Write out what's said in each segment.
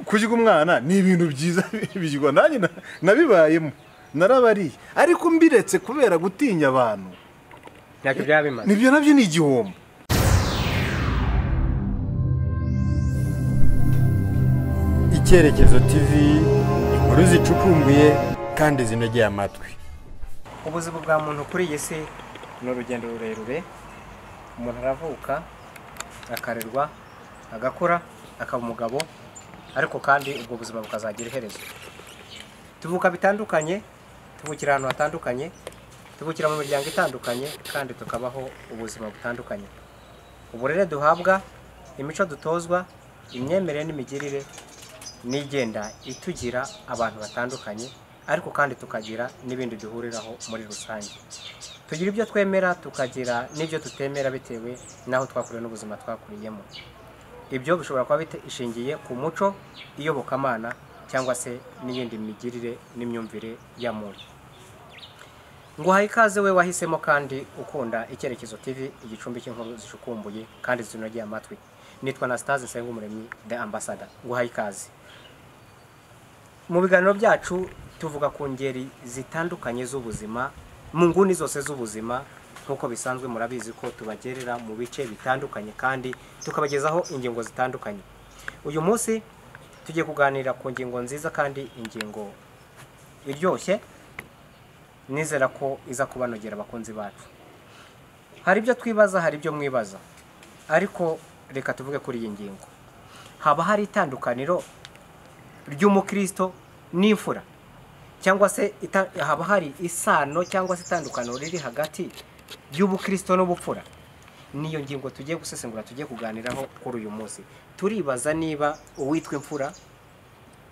Kurya umwana ni ibintu byiza bigwa, nanjye nabibayemo narabariye, ariko mbiretse kubera gutinya abantu ntacyo byaba bimaze. Nibyo nabyo ni igihombo. Icyerekezo TV, inkuru zicukumbuye kandi zinogeye amatwi. Ubuzima bwa muntu kuri iyi si ni urugendo rurerure. Umuntu aravuka, akarerwa, agakura, akaba umugabo, ariko kandi ubwo buzima bukazagira iherezo. Tuvuka bitandukanye, tuvukira ahantu hatandukanye, tuvukira mu miryango itandukanye, kandi tukabaho ubuzima butandukanye. Uburere duhabwa, imico dutozwa, imyemerere n'imigirire n'igenda itugira abantu batandukanye, ariko kandi tukagira n'ibindi duhuriraho muri rusange. Tugira ibyo twemera, tukagira n'ibyo tutemera bitewe n'aho twakuriye n'ubuzima twakuriyemo. Ibyo bishobora kuba bishingiye ku muco, iyobokamana, cyangwa se n'iyindi migirire n'imyumvire ya muntu. Nguhaye ikaze we wahisemo kandi ukunda Icyerekezo TV, igicumbi cy'inkuru zishukumbuye kandi zinogeye amatwi. Nitwa Anastase Nsengumuremyi, The Ambassador. Nguhaye ikaze. Mu biganiro byacu tuvuga ku ngeri zitandukanye z'ubuzima, mu nguni zose z'ubuzima, nk'uko bisanzwe murabizi ko tubagerera mu bice bitandukanye kandi tukabagezaho ingingo zitandukanye. Uyu munsi tugiye kuganira ku ngingo nziza kandi ingingo iryoshye, nizera ko iza kubanogera abakunzi bacu. Hari ibyo twibaza, hari ibyo mwibaza, ariko reka tuvuge kuri iyi ngingo. Haba hari itandukaniro ry'umukristo n'imfura, cyangwa se haba hari isano cyangwa se itandukaniro riri hagati y'ubukristo n'ubupfura? Niyo ngingo tugiye gusesengura, tugiye kuganiraho kuri uyu munsi. Turibaza niba uwitwa imfura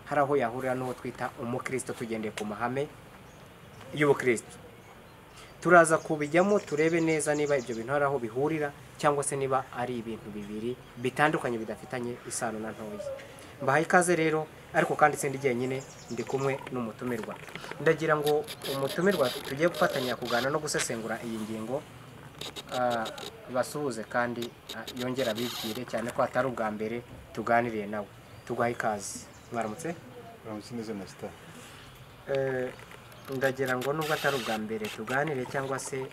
hari aho yahurira n'uwo twita umukristo tugendeye ku mahame y'ubukristo. Turaza kubijyamo turebe neza niba ibyo bintu hari aho bihurira, cyangwa se niba ari ibintu bibiri bitandukanye bidafitanye isano na ntoya. Mbahaye ikaze rero, ariko kandi sindi jyenyine, ndi kumwe n'umutumirwa. Ndagira ngo umutumirwa tugiye gufatanya kuganira no gusesengura iyi ngingo basuhuze kandi yongera abibwire, cyane ko atari ubwa mbere tuganiriye nawe. Tuguhaye ikaze. Mwaramutse? Mwaramutse neza Anastase. Ndagira ngo nubwo atari ubwa mbere tuganire cyangwa se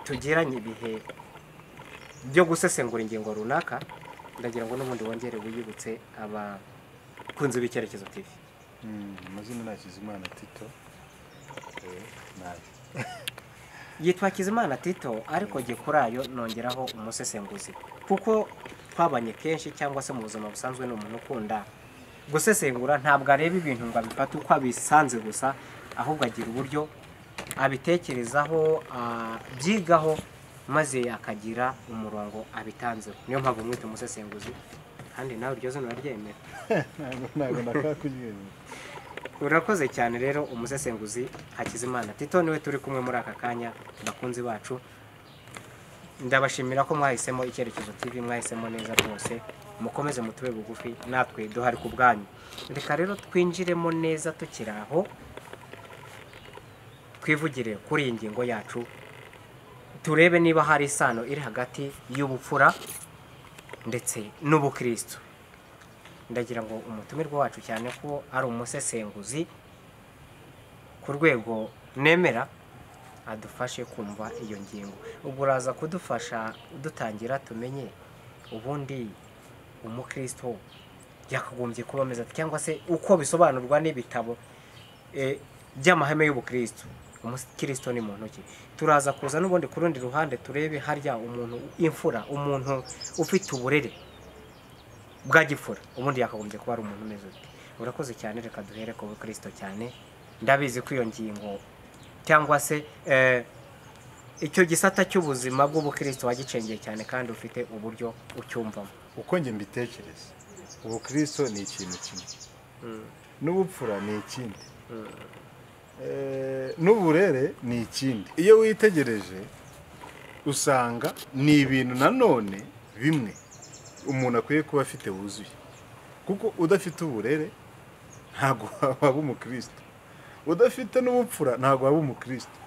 tugiranye ibihe byo gusesengura ingingo runaka, ndagira ngo n'ubundi wongere wiyibutse abakunzi b'Icyerekezo TV. Amazina ni Hakizimana Tito. Yitwa Hakizimana Tito, ariko jye kuri ayo nongeraho umusesenguzi, kuko twabanye kenshi cyangwa se mu buzima busanzwe ni umuntu ukunda gusesengura. Ntabwo areba ibintu ngo abifate uko abisanze gusa, ahubwo agira uburyo abitekerezaho, abyigaho, maze akagira umurongo abitanzeho. Niyo mpamvu mwita umusesenguzi, kandi nawe iryo zina uraryemera. Ntabwo nakakuryemera. Urakoze cyane rero umusesenguzi Hakizimana Tito niwe turi kumwe muri aka kanya. Bakunzi bacu, ndabashimira ko mwahisemo Icyerekezo TV, mwahisemo neza rwose. Mukomeze mutube bugufi, natwe duhari ku bwanyu. Reka rero twinjiremo neza tukiri aho, twivugire kuri iyi ngingo yacu, turebe niba hari isano iri hagati y'ubupfura ndetse n'ubukristo. Ndagira ngo umutumirwa wacu, cyane ko ari umusesenguzi ku rwego nemera, adufashe kumva iyo ngingo. Ubwo uraza kudufasha dutangira tumenye ubundi umukristo yakagombye kuba ameze ate, cyangwa se uko bisobanurwa n'ibitabo by'amahame y'ubukristo. Umukristo ni muntu ki? Turaza kuza n'ubundi ku rundi ruhande turebe harya umuntu imfura, umuntu ufite uburere bwa gifura, ubundi yakagombye kuba ari umuntu umeze ute. Urakoze cyane, reka duhere ku bukristo cyane. Ndabizi ko iyo ngingo cyangwa se icyo gisata cy'ubuzima bw'ubukristo wagicengeye cyane kandi ufite uburyo ucyumvamo. Uko njye mbitekereza, ubukristo ni ikintu kimwe, n'ubupfura ni ikindi, n'uburere ni ikindi. Iyo witegereje usanga ni ibintu nanone bimwe umuntu akwiye kuba afite wuzuye, kuko udafite uburere ntabwo waba umukristo, udafite n'ubupfura ntabwo waba umukristo,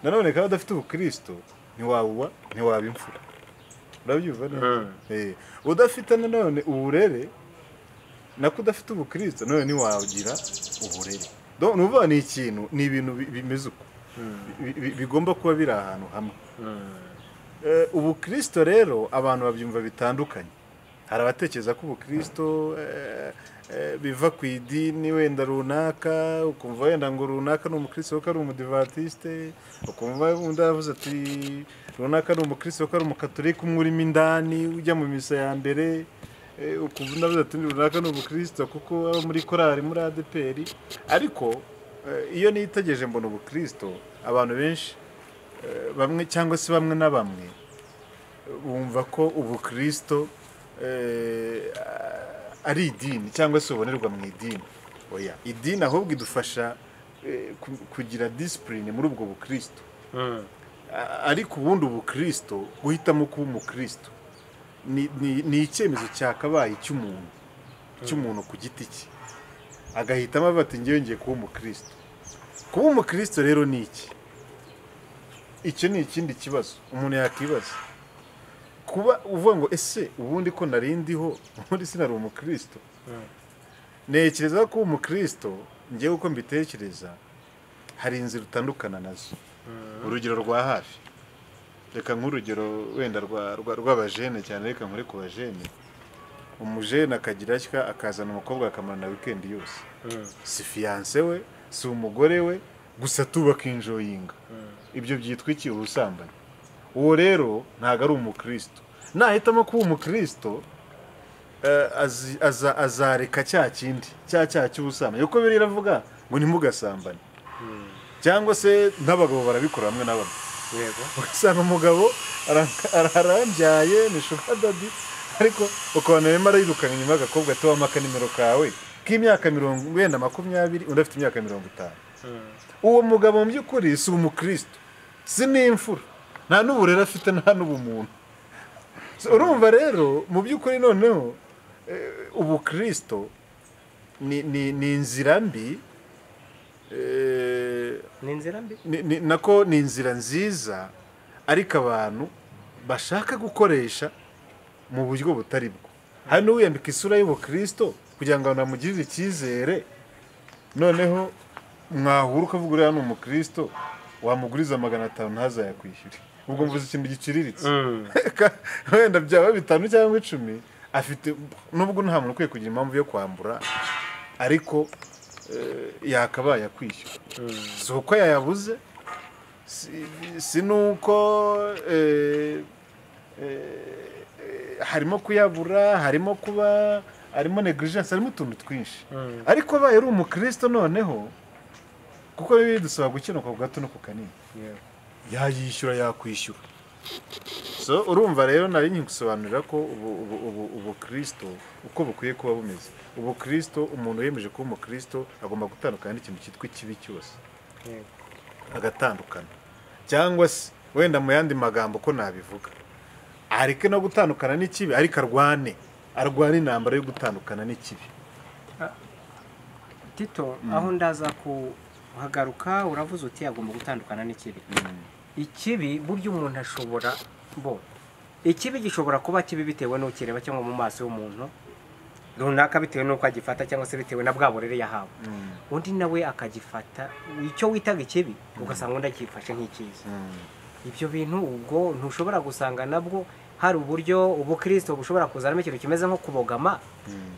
nanone kandi udafite ubukristo ntiwaba imfura. Urabyumva neza? Udafite nanone uburere Nako udafite ubukristo none ntiwagira uburere. Donc nuvuga ni ikintu, ni ibintu bimeze uko bigomba kuba biri ahantu hamwe. Ubukristo rero abantu babyumva bitandukanye. Hari abatekereza ko ubukristo biva ku idini wenda runaka, ukumva wenda ngo runaka ni umukristo kuko ari umudivantiste, ukumva undi aravuze ati runaka ni umukristo kuko ari umukatolika umwe urimo indani ujya mu misa ya mbere, ukumva undi avuze ati runaka ni umukristo kuko aba muri korali muri ADPR. Ariko iyo nitegereje mbona ubukristo abantu benshi bamwe cyangwa se bamwe na bamwe bumva ko ubukristo ari idini cyangwa se ubonerwa mu idini. Oya, idini ahubwo idufasha kugira discipline muri ubwo bukristo. Ariko ubundi ubukristo, guhitamo kuba umukristo ni icyemezo cyakabaye cy'umuntu ku giti cye, agahitamo avuga ati ngewe ngiye kuba umukristo. Kuba umukristo rero ni iki? Icyo ni ikindi kibazo umuntu yakibaza. Kuba uvuga ngo ese ubundi ko narindiho ubundi sinari umukristo. Ntekereza ko umukristo ngewe uko mbitekereza hari inzira utandukana nazo. Urugero rwa hafi, reka nk'urugero wenda rw'abajene cyane, reka nkore ku bajene. Umujene akagira atya akazana umukobwa akamarana weekend yose, si fiance we, si umugore we, gusa tubaka enjoyinga. Ibyo byitwa iki? Ubusambanyi. Uwo rero ntago ari umukristo. Nahitamo kuba umukristo azareka cya kindi cya cy'ubusambanyi, kuko biri iravuga ngo ntimugasambane. Cyangwa se n'abagabo barabikora hamwe n'abagabo. Yego, ugasanga umugabo arambyaye ni sugar daddy, ariko ukabona arimo arayirukana inyuma y'agakobwa ati wampa akanimero kawe k'imyaka 20, undi afite imyaka 50. Uwo mugabo mu by'ukuri si umukristo, si n'imfura, nta n'uburere afite, nta n'ubumuntu. Urumva rero mu by'ukuri noneho ubukristo ni inzira mbi, ni inzira mbi, nako ni inzira nziza, ariko abantu bashaka gukoresha mu buryo butari bwo. Hari n'uwiyambika isura y'ubukristo kugira ngo abantu bamugirire icyizere, noneho mwahura ukavuga uriya ni umukristo, wamuguriza 500 ntazayakwishyure. Ubwo mvuze ikintu giciriritse, wenda byaba 5 cyangwa 10 afite, nubwo nta muntu ukwiye kugira impamvu yo kwambura, ariko yakabaye akwishyura. Si uko yayabuze, si nuko harimo kuyabura, harimo kuba harimo negligence, harimo utuntu twinshi. Ariko abaye ari umukristo noneho, kuko bidusaba gukenuka ku gato no ku kanini, yayishyura, yakwishyura. So urumva rero nari nkigusobanurira ko ubukristo uko bukwiye kuba bumeze. Ubukristo, umuntu yemeje kuba umukristo agomba gutandukana n'ikintu cyitwa ikibi cyose, agatandukana. Cyangwa se wenda mu yandi magambo ko nabivuga, areke no gutandukana n'ikibi, ariko arwane intambara yo gutandukana n'ikibi. Tito, aho ndaza kuhagaruka, uravuze uti agomba gutandukana n'ikibi. Ikibi buryo umuntu ashobora ikibi gishobora kuba kibi bitewe n'ukireba cyangwa mu maso y'umuntu runaka, bitewe n'uko agifata cyangwa se bitewe na bwa burere yahawe. Undi nawe akagifata icyo witaga ikibi, ugasanga undi akifashe nk'icyiza. Ibyo bintu ubwo ntushobora gusanga nabwo hari uburyo ubukristo bushobora kuzanamo ikintu kimeze nko kubogama.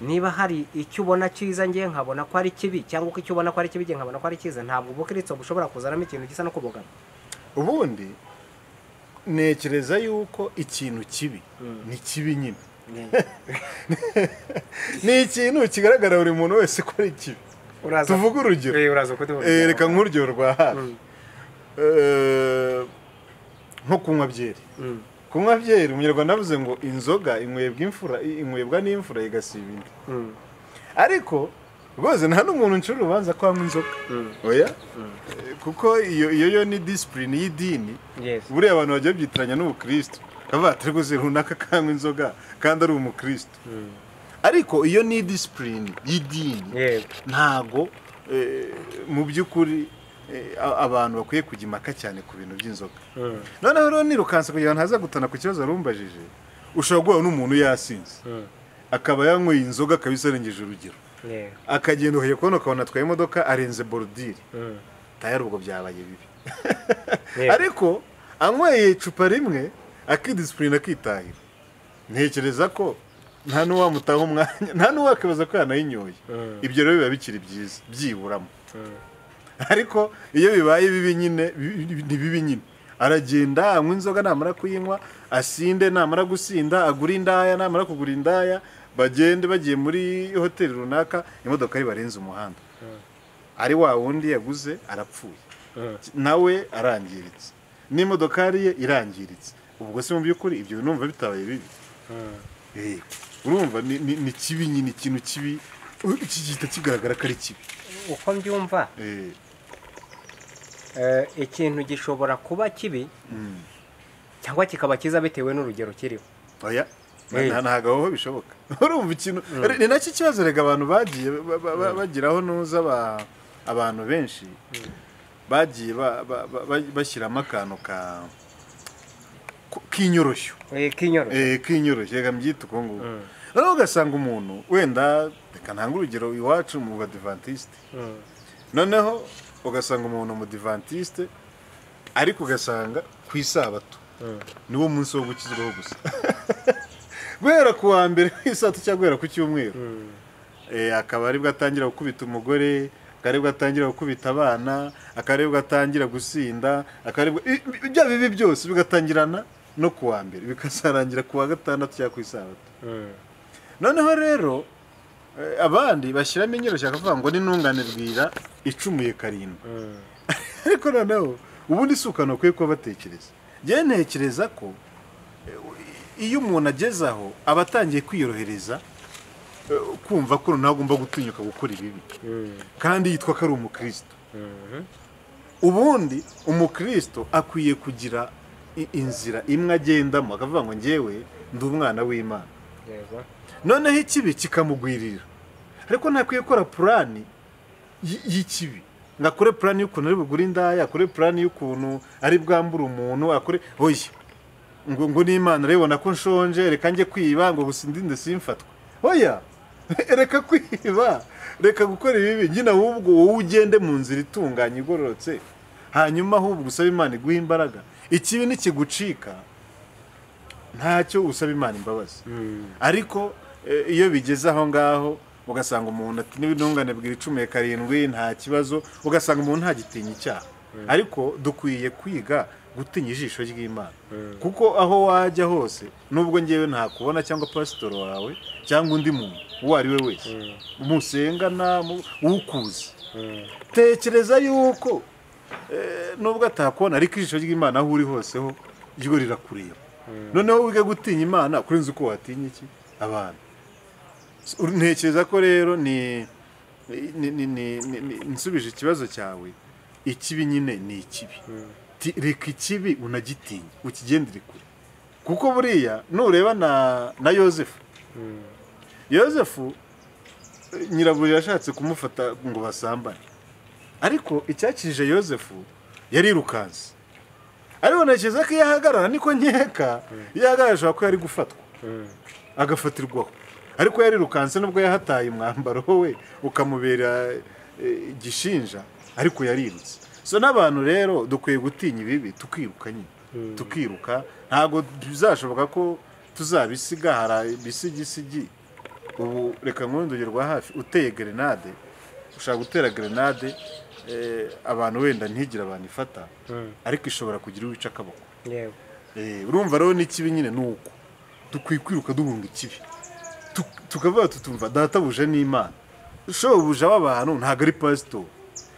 Niba hari icyo ubona cyiza ngiye nkabona ko ari kibi, cyangwa uko icyo ubona ko ari kibi ngiye nkabona ko ari cyiza, ntabwo ubukristo bushobora kuzanamo ikintu gisa no kubogama. Ubundi ntekereza yuko ikintu kibi ni kibi nyine, ni ikintu kigaragara buri muntu wese ko ari kibi. Tuvuge urugero, reka nk'urugero rwa hafi, nko kunywa byeri. Kunywa byeri, umunyarwanda avuze ngo inzoga inywebwa n'imfura igasiba indi. Ariko rwose nta n'umuntu ncura urubanza ko anywa inzoga, oya, kuko iyo yo ni discipline y'idini. Buriya abantu bajya babyitiranya n'ubukristo, kavuga ati rwose runaka kanywa inzoga kandi ari umukristo. Ariko iyo ni discipline y'idini, ntago mu by'ukuri abantu bakwiye kujya impaka cyane ku bintu by'inzoga. Noneho rero nirukanse kugira ngo ntaza gutana ku kibazo warumbajije, ushobora guhura n'umuntu yasinze akaba yanyweye inzoga kabisa arengeje urugero, akagenda ukajya kubona ukabona atwaye imodoka arenze borudire, tayari ubwo byabaye bibi. Ariko anyweye icupa rimwe akidisipurina akitahira, ntekereza ko nta n'uwamutaha umwanya, nta n'uwakibaza ko yanayinyoye. Ibyo rero biba bikiri byiza byiburamo. Ariko iyo bibaye bibi nyine ni bibi nyine, aragenda anywa inzoga, namara kuyinywa asinde, namara gusinda agura indaya, namara kugura indaya bagende bagiye muri hoteli runaka, imodoka ari barenze umuhanda, ari wa wundi yaguze arapfuye, nawe arangiritse, n'imodokari ye irangiritse. Ubwo se mu by'ukuri ibyo numva bitabaye bibi? Urumva ni kibi nyine, ikintu kibi iki gihita kigaragara ko ari kibi. Uko mbyumva ikintu gishobora kuba kibi cyangwa kikaba cyiza bitewe n'urugero kiriho. Oya, ntabwo aho bishoboka. Urumva ikintu ni nacyo kibazo rega abantu bagiye bagiraho nuza abantu benshi bagiye bashyiramo akantu ka k'inyoroshyo. K'inyoroshyo rega mbyita uko nguko. Noneho ugasanga umuntu wenda, reka ntange urugero iwacu mu Badivantiste, noneho ugasanga umuntu umudivantiste ariko ugasanga ku isabato niwo munsi wo gukizwaho gusa, guhera ku wa mbere w'isabato cyangwa guhera ku cyumweru, akaba aribwo atangira gukubita umugore, akaba aribwo atangira gukubita abana, akaba aribwo atangira gusinda, akaba aribwo ibya bibi byose bigatangirana no ku wa mbere bikazarangira ku wa gatandatu cyangwa ku isabato. Noneho rero abandi bashyiramo inyoroshyo bakavuga ngo n'intungane bwira icumuye karindwi. Ariko noneho ubundi si ukantu bakwiye kuba batekereza. Njyewe ntekereza ko iyo umuntu ageze aho aba atangiye kwiyorohereza, kumva ko noneho agomba gutinyuka gukora ibibi, kandi yitwa ko ari umukristo. Ubundi umukristo akwiye kugira inzira imwe agendamo, akavuga ngo njyewe ndi umwana w'Imana. Noneho ikibi kikamugwirira, ariko ntakwiye gukora purani y'ikibi, ngo akore purani y'ukuntu ari bugure indaya, akore purani y'ukuntu ari bwambure umuntu, akore oya ngo n'Imana arabibona ko nshonje, reka njye kwiba ngo gusa ndinde simfatwe. Oya, reka kwiba, reka gukora ibibi nyine, ahubwo wowe ugende mu nzira itunganye igororotse, hanyuma ahubwo usaba Imana iguhe imbaraga. Ikibi nikigucika ntacyo usaba Imana imbabazi. Ariko iyo bigeze aho ngaho ugasanga umuntu ati n'intungane bwira icumuye karindwi nta kibazo, ugasanga umuntu ntagitinya icyaha. Ariko dukwiye kwiga gutinya ijisho ry'Imana, kuko aho wajya hose, nubwo ngewe ntakubona cyangwa pasitoro wawe cyangwa undi muntu uwo ari we wese musengana ukuzi, tekereza yuko nubwo atakubona ariko ijisho ry'Imana aho uri hose ho ryo rirakureba. Noneho wige gutinya Imana kurenza uko watinya iki abantu. Ntekereza ko rero ni nsubije ikibazo cyawe, ikibi nyine ni ikibi. Reka ikibi unagitinye ukigendere kure, kuko buriya nureba na Yozefu, Yozefu nyirabuja yashatse kumufata ngo basambane, ariko icyakije Yozefu yarirukanse. Ariko ntekereza ko iyo ahagarara, niko nkeka, iyo ahagarara ashobora kuba yari gufatwa agafatirwaho, ariko yarirukanse nubwo yahataye umwambaro we ukamubera igishinja, ariko yarirutse. So n'abantu rero dukwiye gutinya ibibi tukiruka nyine, tukiruka. Ntabwo bizashoboka ko tuzabisiga, hari ibisigisigi. Ubu reka nkundi rwa hafi, uteye grenade, ushaka gutera grenade abantu wenda ntigira abantu ifata, ariko ishobora kugira uwica akaboko. Urumva rero n'ikibi nyine nuko dukwiye kwiruka duhunga ikibi, tukavuga tutumva databuja n'Imana, shobuja w'abantu ntabwo ari pastor.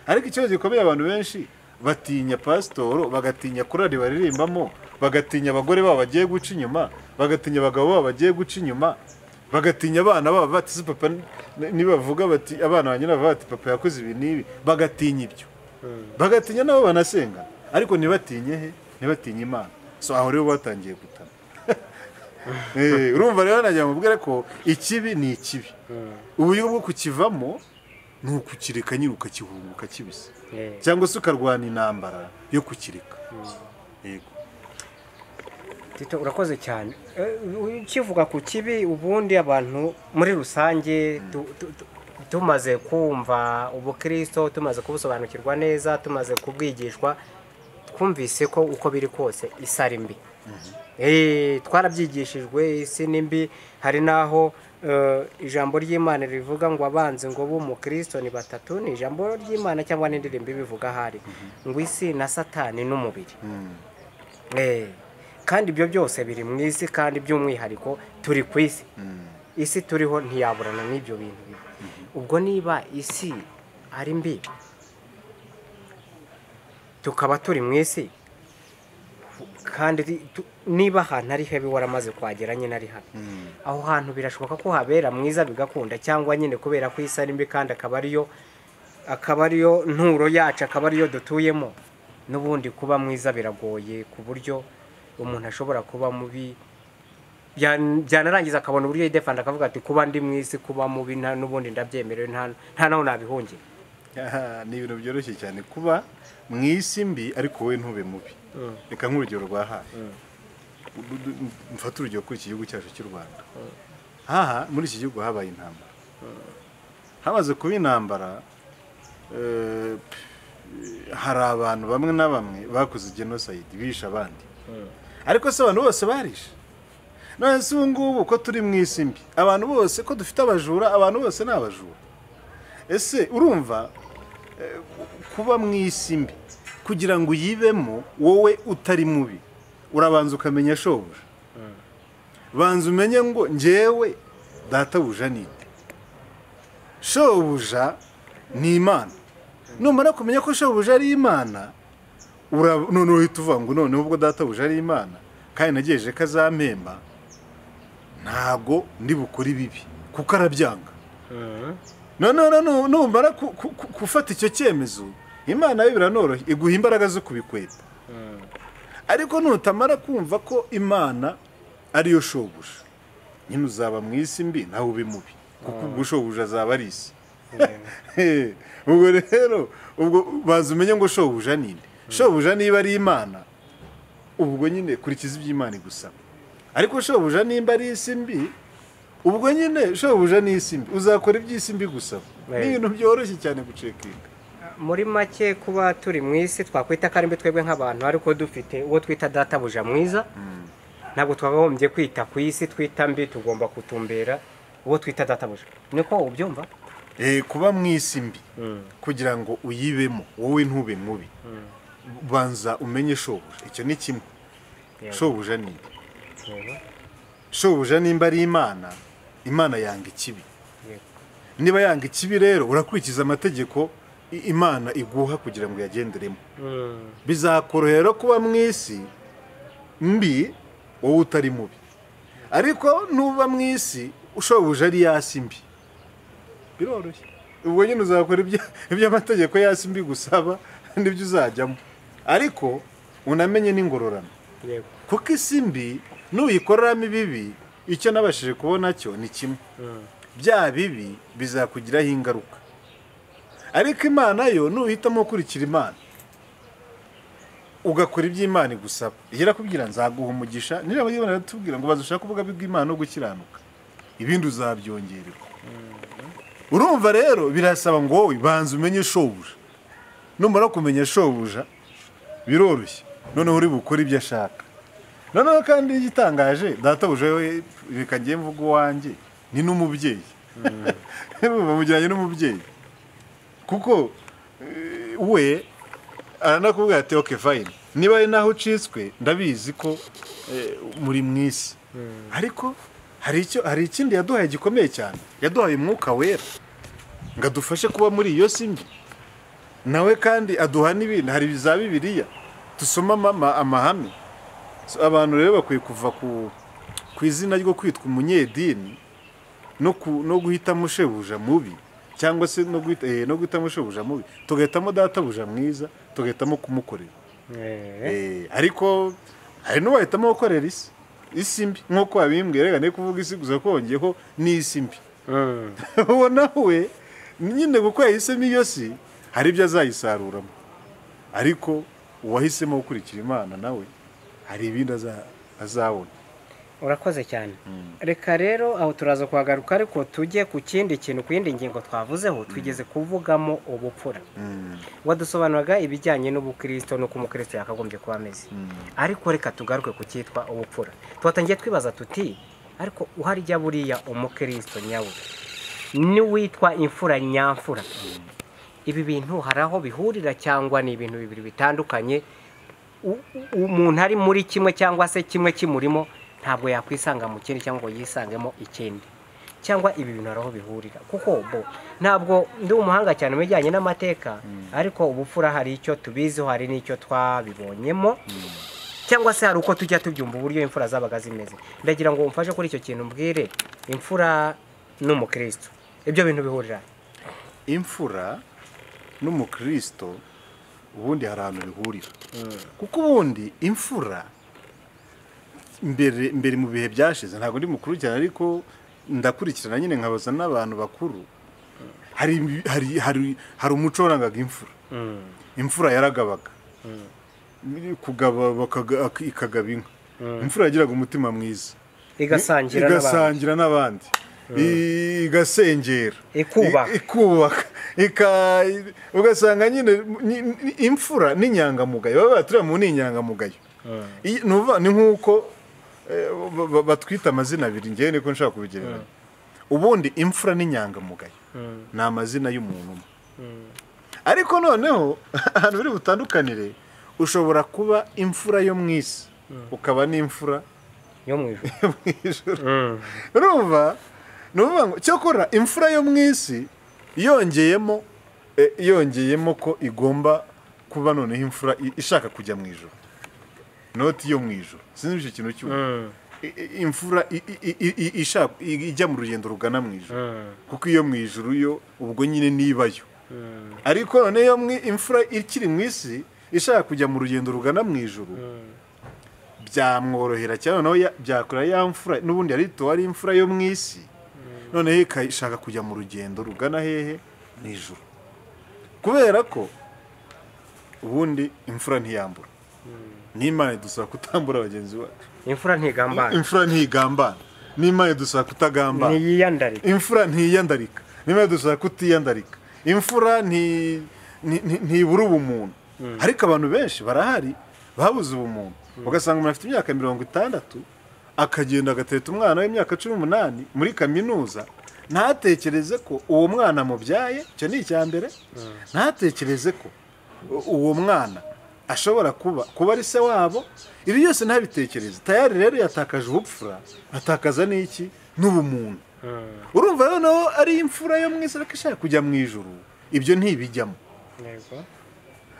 Ariko ikibazo gikomeye abantu benshi batinya pasitoro, bagatinya korali baririmbamo, bagatinya abagore babo bagiye guca inyuma, bagatinya abagabo babo bagiye guca inyuma, bagatinya abana babo bati papa nibavuga bati abana banjye bavuga bati papa yakoze ibi n'ibi, bagatinya ibyo, bagatinya nabo banasenga, ariko ntibatinye he, ntibatinye Imana. So aho rero batangiye gutana. Urumva rero najya mubwira ko ikibi ni ikibi, uburyo bwo kukivamo ni ukukireka nyine ukakihunga ukakibisa, cyangwa se ukarwana intambara yo kukireka. Yego. Tito, urakoze cyane. Ukivuga ku kibi, ubundi abantu muri rusange tumaze kumva ubukristo, tumaze kubusobanukirwa neza, tumaze kubwigishwa, twumvise ko uko biri kose isi ari mbi. Twarabyigishijwe, isi ni mbi. Hari naho ijambo ry'Imana rivuga ngo abanzi ngo b'umukristo ni batatu, ni ijambo ry'Imana cyangwa n'indirimbo ibivuga, ahari ngo isi na Satani n'umubiri. Kandi ibyo byose biri mu isi, kandi by'umwihariko turi ku isi. Isi turiho ntiyaburana n'ibyo bintu bibi. Ubwo niba isi ari mbi, tukaba turi mu isi, kandi niba ahantu ari hebi waramaze kuhagera nyine ari habi, aho hantu birashoboka ko habera mwiza bigakunda, cyangwa nyine kubera ko isi ari mbi kandi akaba ariyo nturo yacu, akaba ariyo dutuyemo, n'ubundi kuba mwiza biragoye, ku buryo umuntu ashobora kuba mubi byanarangiza akabona uburyo yidefanda, akavuga ati kuba ndi mu isi, kuba mubi n'ubundi ndabyemerewe, nta naho nabihungira. Ni ibintu byoroshye cyane kuba mu isi mbi ariko wowe ntube mubi. Reka nk'urugero rwa hafi, mfate urugero kuri iki gihugu cyacu cy'u Rwanda. Haha muri iki gihugu habaye intambara. Hamaze kuba intambara, hari abantu bamwe na bamwe bakoze genocide, bishe abandi. Ariko se abantu bose barishe? None se ubu ngubu ko turi mu isi mbi, abantu bose ko dufite abajura, abantu bose ni abajura? Ese urumva kuba mu isi mbi kugira ngo uyibemo wowe utari mubi, urabanza ukamenya shobuja. Banza umenye ngo njyewe databuja ninde. Shobuja ni Imana. Numara kumenya ko shobuja ari Imana, none uhita uvuga ngo noneho ubwo databuja ari Imana kandi nagejeje ko azampemba, ntago ndi bukore ibibi kuko arabyanga. None numara gufata icyo cyemezo, Imana yo biranoroshye, iguha imbaraga zo kubikweta. Ariko nutamara kumva ko Imana ariyo shobuja, nyine uzaba mu isi mbi nawe ube mubi, kuko ubwo shobuja azaba ari isi. Ubwo rero ubwo baza umenye ngo shobuja ninde. Shobuja niba ari Imana, ubwo nyine kurikiza iby'Imana igusaba. Ariko shobuja nimba ari isi mbi, ubwo nyine shobuja ni isi mbi, uzakora iby'isi mbi gusaba. Ni ibintu byoroshye cyane gucekinga. Muri make, kuba turi mu isi twakwita ko ari mbi twebwe nk'abantu, ariko dufite uwo twita databuja mwiza, ntabwo twakagombye kwita ku isi twita mbi, tugomba kutumbera uwo twita databuja. Niko ubyumva? Kuba mu isi mbi kugira ngo uyibemo wowe ntube mubi, banza umenye shobuja. Icyo ni kimwe. Shobuja ni shobuja nimba ari Imana, Imana yanga ikibi. Niba yanga ikibi rero, urakurikiza amategeko Imana iguha kugira ngo uyagenderemo. Bizakorohera kuba mu isi mbi wowe utari mubi. Ariko nuba mu isi ushobuja ari yasi mbi, biroroshye. Ubwo nyine uzakora iby'amategeko yasi mbi gusaba, nibyo uzajyamo. Ariko unamenye n'ingororano. Kuko isi mbi nuyikoreramo ibibi, icyo nabashije kubona cyo ni kimwe, bya bibi bizakugiraho ingaruka. Ariko Imana yo nuhitamo gukurikira Imana, ugakora iby'Imana igusaba, irakubwira nzaguha umugisha. Niba Imana iratubwira ngo bazushaka kuvuga bw'Imana no gukiranuka, ibindi uzabyongererwa. Urumva rero birasaba ngo wowe banza umenye shobuja. Numara kumenya shobuja biroroshye, noneho uri bukore ibyo ashaka. Noneho kandi igitangaje, databuja we reka ngiye mvuga uwanjye, ni n'umubyeyi. Bamujyanye n'umubyeyi, kuko we aranakubwira ati okay fine, niba ari naho ucitswe ndabizi ko muri mu isi, ariko hari ikindi yaduhaye gikomeye cyane. Yaduhaye umwuka wera ngo adufashe kuba muri iyo si mbi. Nawe kandi aduha n'ibindi, hari za Bibiliya dusoma amahame. Abantu rero bakwiye kuva ku izina ryo kwitwa umunyedini no guhitamo shebuja mubi, cyangwa se no guhitamo shebuja mubi, tugahitamo databuja mwiza, tugahitamo kumukorera. Ariko hari n'uwahitamo gukorera isi mbi, nk'uko wabimbwiye. Reka ne kuvuga isi gusa, kongeho n'isi mbi. Ubona we nyine kuko yahisemo iyo si, hari ibyo azayisaruramo. Ariko uwahisemo gukurikira Imana nawe hari ibindi azabona. Urakoze cyane. Reka rero aho turaza kuhagaruka, ariko tujye ku kindi kintu, ku yindi ngingo twavuzeho twigeze kuvugamo ubupfura. Wadusobanuraga ibijyanye n'ubukristo n'uko umukristo yakagombye kuba ameze, ariko reka tugaruke ku cyitwa ubupfura. Twatangiye twibaza tuti ariko uharya buriya umukristo nyawe n'uwitwa imfura nyamfura, ibi bintu hari aho bihurira cyangwa ni ibintu bibiri bitandukanye? Umuntu ari muri kimwe cyangwa se kimwe kimurimo ntabwo yakwisanga mu kindi cyangwa ngo yisangemo ikindi, cyangwa ibi bintu hari aho bihurira? Kuko bo ntabwo ndi umuhanga cyane mu bijyanye n'amateka, ariko ubupfura hari icyo tubiziho, hari n'icyo twabibonyemo, cyangwa se hari uko tujya tubyumva uburyo imfura zabaga zimeze. Ndagira ngo umfashe kuri icyo kintu, mbwire imfura n'umukristo ibyo bintu bihurira. Imfura n'umukristo ubundi hari ahantu bihurira, kuko ubundi imfura mbere mu bihe byashize, ntabwo ndi mukuru cyane ariko ndakurikirana nyine nkabaza n'abantu bakuru, hari umuco warangaga imfura. Imfura yaragabaga, kugaba ikagaba inka. Imfura yagiraga umutima mwiza, igasangira n'abandi, igasengera, ikubaka, ugasanga nyine imfura n'inyangamugayo, baba baturiye mu n'inyangamugayo. Ni nk'uko batwita amazina abiri, ngewe niko nshaka kubigereranya. Ubundi imfura n'inyangamugayo ni amazina y'umuntu umwe, ariko noneho ahantu biri butandukanire, ushobora kuba imfura yo mu isi ukaba n'imfura yo mu ijuru. Urumva, ni ukuvuga ngo cyokora imfura yo mu isi yongeyemo ko igomba kuba noneho imfura ishaka kujya mu ijuru, noti yo mu ijuru. Sinzi icyo kintu cy'ubu imfura ishaka ijya mu rugendo rugana mu ijuru, kuko iyo mu ijuru yo ubwo nyine nibayo. Ariko noneho imfura ikiri mu isi ishaka kujya mu rugendo rugana mu ijuru, byamworohera cyane, noneho byakora ya mfura n'ubundi ari imfura yo mu isi, noneho ikashaka kujya mu rugendo rugana hehe? Mu ijuru. Kubera ko ubundi imfura ntiyambura, n'Imana idusaba kutambura bagenzi bacu. Imfura ntigambana, imfura ntigambana, n'Imana idusaba kutagambana. Ntiyiyandarika, imfura ntiyiyandarika, n'Imana idusaba kutiyandarika. Imfura ntibura ubumuntu. Ariko abantu benshi barahari babuze ubumuntu, ugasanga umuntu afite imyaka 60 akagenda agateta umwana w'imyaka 18 muri kaminuza, ntatekereze ko uwo mwana mubyaye, icyo ni icya mbere, ntatekereze ko uwo mwana ashobora kuba ari se wabo, ibi byose ntabitekereze. Tayari rero yatakaje ubupfura, atakaza n'iki? N'ubumuntu. Urumva noneho ari imfura yo mu isi ariko ishaka kujya mu ijuru, ibyo ntibijyamo.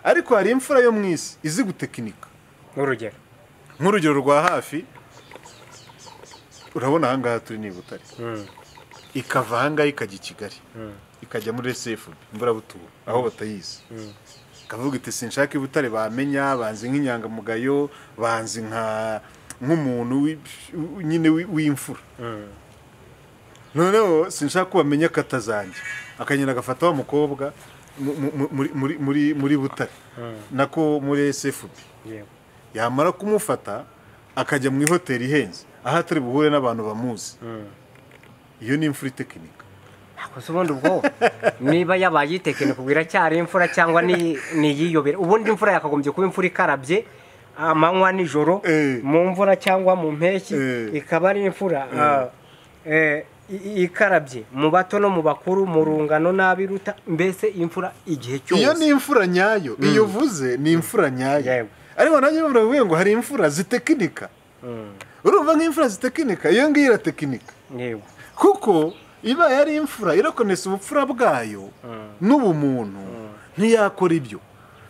Ariko hari imfura yo mu isi izi gutekinika. Nk'urugero rwa hafi, urabona aha ngaha turi ni Butare, ikava aha ngaha ikajya i Kigali, ikajya muri SFB Imburabuturo aho batayizi, ikavuga iti sinshaka i Butare bamenya, banzi nk'inyangamugayo, banzi nk'umuntu nyine w'imfura, noneho sinshaka ko bamenya kata zanjye. Akagenda agafata wa mukobwa muri Butare nako muri SFB, yamara kumufata akajya mu ihoteli ihenze aho atari buhure n'abantu bamuzi. Iyo ni imfura itekinika. Ubundi ubwo niba yabaye itekinika ubwo iracyari imfura cyangwa ni yiyobera? Ubundi imfura yakagombye kuba imfura ikarabye amanywa nijoro, mu mvura cyangwa mu mpeshyi, ikaba ari imfura ikarabye mu bato no mu bakuru, mu rungano n'abiruta, mbese imfura igihe cyose. Iyo ni imfura nyayo, iyo uvuze ni imfura nyayo. Ariko nanjye muravuye ngo hari imfura zitekinika. Urumva nk'imfura zitekinika, iyo ngiyo iratekinika. Kuko iba yari imfura irakonesa ubupfura bwayo n'ubumuntu, ntiyakora ibyo.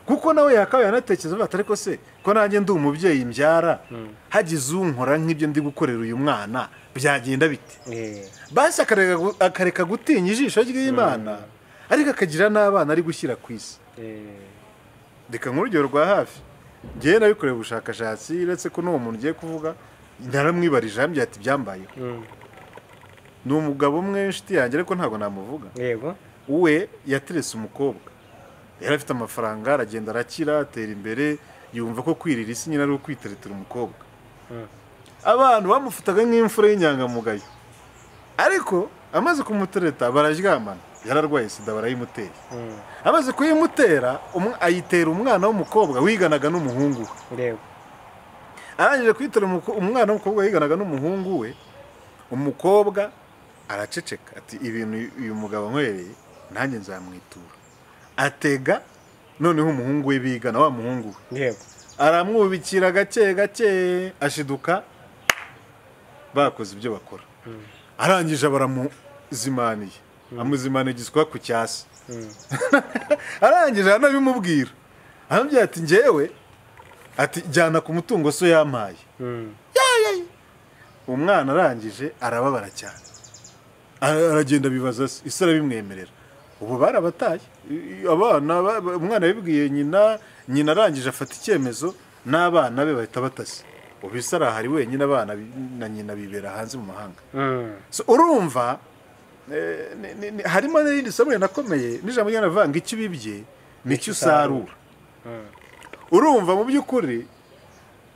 Kuko nawe yakabaye anatekereza bati ariko se ko nanjye ndi umubyeyi mbyara, hagize unkora nk'ibyo ndi gukorera uyu mwana byagenda bite? Basi akareka gutinya ijisho ry'Imana, ariko akagira n'abana ari gushyira ku isi. Reka nk'urugero rwa hafi, ngewe nabikoreye ubushakashatsi, uretse ko n'uwo muntu ugiye kuvuga naramwibarije ambwira ati byambayeho. Ni umugabo umwe w'inshuti yanjye ariko ntabwo namuvuga. We yaterese umukobwa, yari afite amafaranga, aragenda arakira, atera imbere, yumva ko kwirira isi nyine ari ukwiteretera umukobwa. Abantu bamufataga nk'imfura y'inyangamugayo, ariko amaze kumutereta bararyamana, yararwaye sida barayimutera. Amaze kuyimutera ayitera umwana w'umukobwa wiganaga n'umuhungu we. Arangije kwitera umwana w'umukobwa wiganaga n'umuhungu we, umukobwa araceceka ati ibintu uyu mugabo nkwereye nanjye nzamwitura. Atega noneho umuhungu we bigana wa muhungu we, aramwubikira gake gake, ashiduka bakoze ibyo bakora. Arangije baramuzimaniye, amuzimaniye giswa ku cyasi. Arangije anabimubwira, aramubwira ati njyewe, ati jyana ku mutungo so yampaye. Umwana arangije arababara cyane, aragenda bibaza se, ise arabimwemerera. Ubu barabataye abana, umwana yabibwiye nyina, nyina arangije afata icyemezo n'abana be bahita batase. Ubu ise arahari wenyine, abana na nyina bibera hanze mu mahanga. So urumva harimo n'irindi somo rinakomeye n'ijambo ry'Imana icyo ubibye nicyo usarura. Urumva mu by'ukuri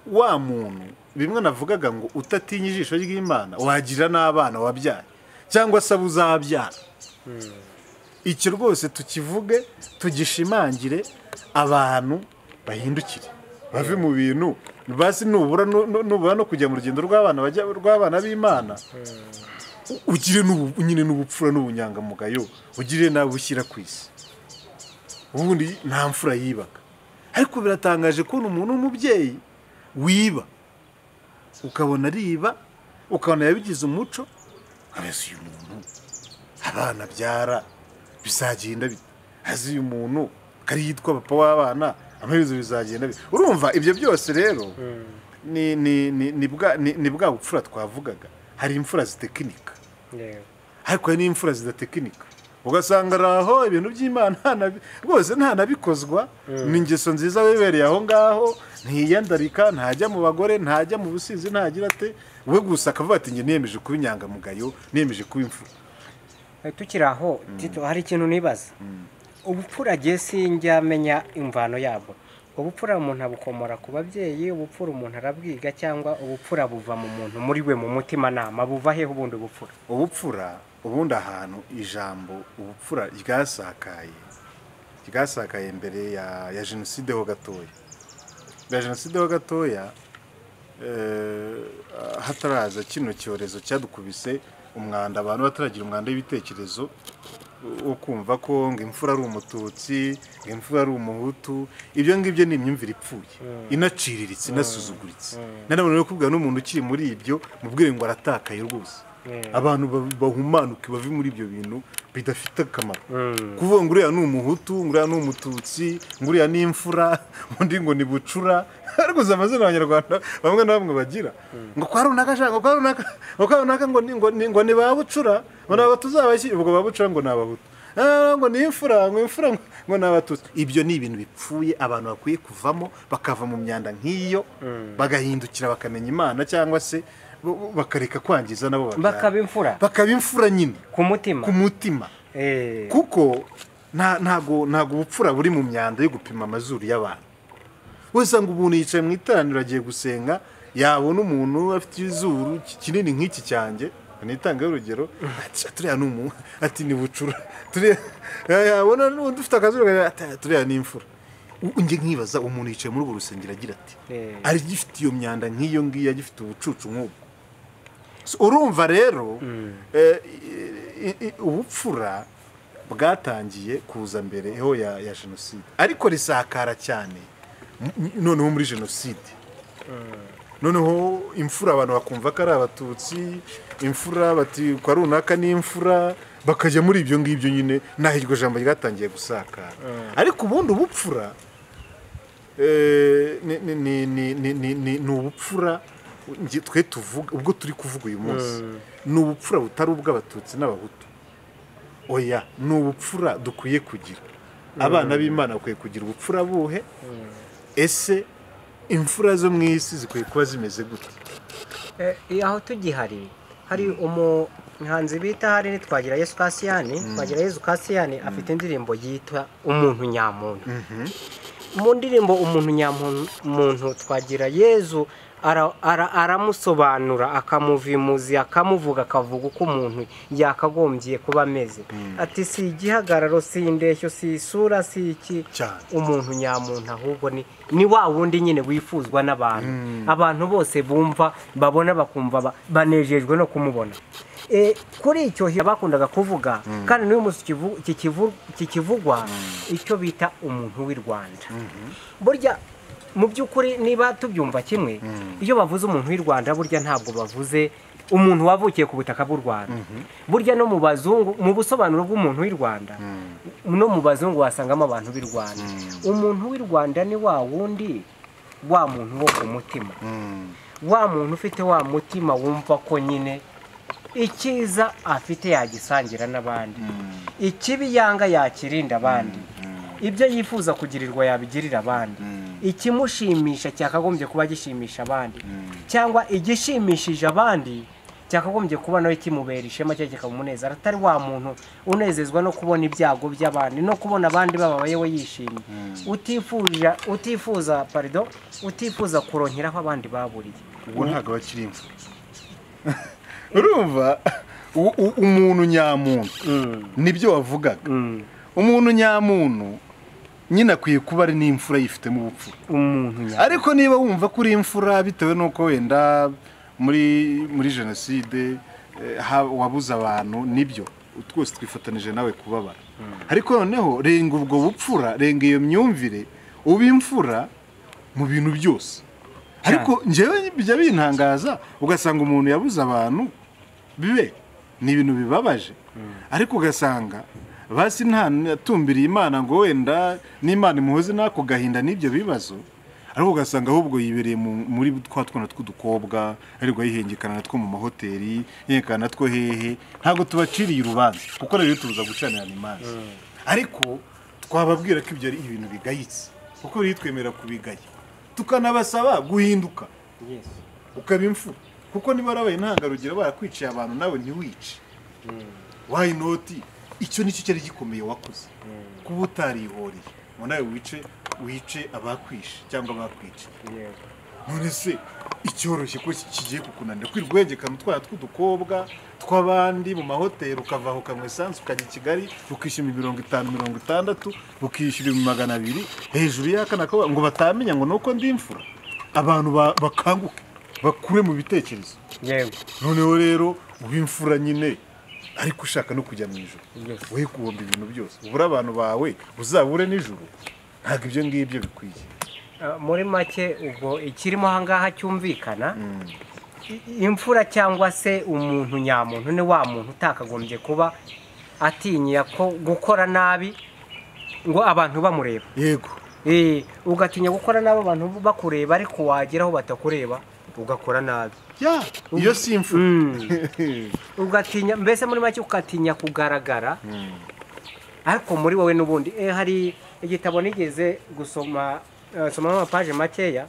wa muntu bimwe navugaga ngo utatinya ijisho ry'Imana wagira n'abana wabyaye cyangwa se uzabyara. Icyo rwose tukivuge, tugishimangire, abantu bahindukire bave mu bintu basi nubura no kujya mu rugendo rw'abana bajya rw'abana b'Imana, ugire nyine n'ubupfura n'ubunyangamugayo, ugire nawe ushyira ku isi. Ubundi nta mfura yibaga, ariko biratangaje kubona umuntu w'umubyeyi wiba, ukabona ariba, ukabona yabigize umuco. Abese uyu muntu abana byara bizagenda bite? Azi uyu muntu kari yitwa papa w'abana, amaherezo bizagenda bite? Urumva ibyo byose rero ni bwa bupfura twavugaga. Hari imfura zitekinika, ariko hari n'imfura zidatekinika, ugasanga aho ibintu by'Imana rwose nta nabikozwa, ni ingeso nziza wibereye aho ngaho, ntiyandarika, ntajya mu bagore, ntajya mu busizi, ntagira ate, we gusa akavuga ati njye niyemeje kuba inyangamugayo, niyemeje kuba imfura. Tukiri aho Tito, hari ikintu nibaza. Ubupfura jye sinjya menya imvano yabwo. Ubupfura umuntu abukomora ku babyeyi, ubupfura umuntu arabwiga, cyangwa ubupfura buva mu muntu muri we mu mutima nama, buva hehe ubundi ubupfura? Ubupfura ubundi ahantu ijambo ubupfura ryasakaye mbere ya jenoside ho gatoya. Ya jenoside ho gatoya, hataraza kino cyorezo cyadukubise umwanda, abantu bataragira umwanda w'ibitekerezo wo kumva ko ngo imfura ari umututsi, ngo imfura ari umuhutu. Ibyo ngibyo ni imyumvire ipfuye, inaciriritse, inasuzuguritse. Nanone rero kubwira n'umuntu ukiri muri ibyo mubwire ngo aratakaye rwose. Abantu bahumanuke bave muri ibyo bintu bidafite akamaro. Kuvuga ngo uriya ni umuhutu, ngo uriya ni umututsi, ngo uriya ni imfura, undi ngo ni bucura. Ariko amazina y'Abanyarwanda bamwe na bamwe bagira ngo kwa runaka shaka, ngo kwa runaka, ngo kwa runaka, ngo ni ba bucura, ngo nabo tuzabashyira, ubwo ba bucura ngo ni abahutu, ngo ni imfura, ngo imfura ngo ni abatutsi. Ibyo ni ibintu bipfuye, abantu bakwiye kuvamo, bakava mu myanda nk'iyo, bagahindukira bakamenya Imana, cyangwa se bakareka kwangiza nabo bakaba imfura, bakaba imfura nyine ku mutima, ku mutima. Kuko ntago ubupfura buri mu myanda yo gupima amazuru y'abantu. Usanga umuntu yicaye mu iteraniro agiye gusenga, yabona umuntu afite izuru kinini nk'iki cyanjye, nitanga urugero, ati turiya ni umuntu, ati ni bucura, turiya yabona n'undi ufite akazuru, ati turiya ni imfura. Njye nkibaza umuntu yicaye muri urwo rusengero agira ati ari gifite iyo myanda nk'iyo ngiyo, agifite ubucucu nk'ubwo. Urumva rero ubupfura bwatangiye kuza mbere ho ya jenoside, ariko risakara cyane noneho muri jenoside. Noneho imfura abantu bakumva ko ari abatutsi, imfura bati kwa runaka ni imfura, bakajya muri ibyo ngibyo nyine, naho iryo jambo ryatangiye gusakara. Ariko ubundi ubupfura ni ubupfura twe tuvuga, ubwo turi kuvuga uyu munsi, ni ubupfura butari ubw'abatutsi n'abahutu. Oya, ni ubupfura dukwiye kugira. Abana b'Imana bakwiye kugira ubupfura buhe? Ese imfura zo mu isi zikwiye kuba zimeze gute? Aho tugihari hari umuhanzi bita hari Twagira Yesu Kasiyani. Twagira Yesu Kasiyani afite indirimbo yitwa Umuntu Nyamuntu. Mu ndirimbo Umuntu Nyamuntu Twagira Yesu Aramusobanura, akamuvimuzi, akamuvuga, akavuga uko umuntu yakagombye kuba ameze. Ati si igihagararo, si indeshyo, si isura, si iki, umuntu nyamuntu ahubwo ni wa wundi nyine wifuzwa n'abantu, abantu bose bumva, babona, bakumva banejejwe no kumubona. Kuri icyo bakundaga kuvuga, kandi n'uyu munsi kikivugwa, icyo bita umuntu w'i Rwanda. Burya mu by'ukuri niba tubyumva kimwe, iyo bavuze umuntu w'i Rwanda burya ntabwo bavuze umuntu wavukiye ku butaka bw'u Rwanda. Burya no mu bazungu, mu busobanuro bw'umuntu w'i Rwanda, no mu bazungu wasangamo abantu b'i Rwanda. Umuntu w'i Rwanda ni wa wundi, wa muntu wo ku mutima, wa muntu ufite wa mutima wumva ko nyine icyiza afite yagisangira n'abandi, ikibi yanga yakirinda abandi, ibyo yifuza kugirirwa yabigirira abandi, ikimushimisha cyakagombye kuba gishimisha abandi, cyangwa igishimishije abandi cyakagombye kuba nawe kimubera ishema cyangwa kikamunezeza. Atari wa muntu unezezwa no kubona ibyago by'abandi, no kubona abandi bababaye we yishimye, utifuza pardon, utifuza kuronkeraho abandi baburiye. Ubwo ntabwo bakiri imfura. Urumva umuntu nyamuntu nibyo wavugaga. Umuntu nyamuntu nyine akwiye kuba ari n'imfura yifitemo ubupfura. Ariko niba wumva ko uri imfura bitewe n'uko wenda muri jenoside wabuze abantu, nibyo twose twifatanije nawe kubabara. Ariko noneho renga ubwo bupfura, renga iyo myumvire, uba imfura mu bintu byose. Ariko njyewe bijya bintangaza ugasanga umuntu yabuze abantu, bibe ni ibintu bibabaje, ariko ugasanga basi ntatumbiriye Imana ngo wenda n'Imana imuhoze nako gahinda n'ibyo bibazo, ariko ugasanga ahubwo yibereye muri twa twana tw'udukobwa, ariko yihengekana natwo mu mahoteli, yihengekana natwo hehe. Ntabwo tubaciriye urubanza kuko rero tubuza gucanirana imanza, ariko twababwira ko ibyo ari ibintu bigayitse, kuko rero twemera kubigaya, tukanabasaba guhinduka, ukaba imfura, kuko niba warabaye intangarugero barakwiciye abantu nawe ntiwice. Why not? Icyo nicyo cyari gikomeye wakoze, kuba utarihoreye ngo nawe wice abakwishe cyangwa abakwice. None se icyoroshye ko kigiye kukunanira kwirwegekana utwana tw'udukobwa tw'abandi mu mahoteli, ukava aho ukanywa esanse ukajya i Kigali ukishyura 50, 60, ukishyura 200 hejuru y'akana ngo batamenya ngo nuko ndi imfura. Abantu bakanguke bakure mu bitekerezo. Noneho rero uba imfura nyine, ariko ushaka no kujya mu ijuru, we guhomba ibintu byose, ubura abantu bawe uzabure n'ijuru. Ntabwo ibyo ngibyo bikwiye. Muri make ubwo ikirimo ahangaha cyumvikana, imfura cyangwa se umuntu nyamuntu ni wa muntu utakagombye kuba atinya ko gukora nabi ngo abantu bamureba. Yego. Ugatinya gukora nabi abantu bakureba, ariko wageraho batakureba ugakora nabi. Ya, iyo si imfura. Ugatinya, mbese muri make ukatinya kugaragara, ariko muri wowe n'ubundi. Hari igitabo nigeze gusoma, soma amapaje makeya,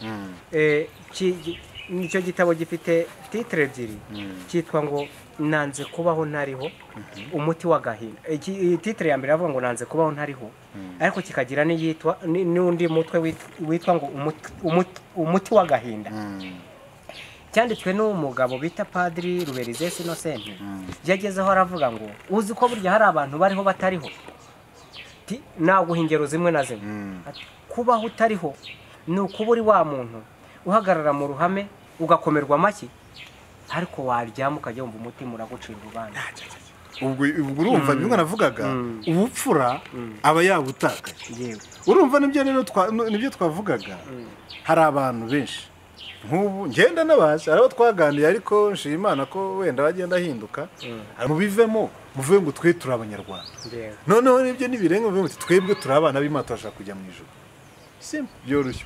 nicyo gitabo gifite titre ebyiri, cyitwa ngo nanze kubaho ntariho, umuti w'agahinda. Titre ya mbere avuga ngo nanze kubaho ntariho, ariko kikagira n'iyitwa n'undi mutwe witwa ngo umuti w'agahinda. Cyanditswe n'umugabo bita Padiri Ruberizesi Innocent. Yagezeho aravuga ngo uzi ko burya hari abantu bariho batariho. Naguha ingero zimwe na zimwe. Kubaho utariho ni ukuba uri wa muntu uhagarara mu ruhame ugakomerwa amashyi, ariko waryama ukajya wumva umutima uragucira urubanza. Ubwo urumva bimwe navugaga, ubupfura aba yabutakaye. Urumva nibyo rero nibyo twavugaga. Hari abantu benshi nk'ubu ngenda n'abazi, hari abo twaganiriye, ariko nshima Imana ko wenda bagenda ahinduka, mubivemo muvuge ngo twe turi abanyarwanda. Noneho nibyo nibirenga muvuge ngo twebwe turi abana b'Imana turashaka kujya mu ijuru. Simple, byoroshye.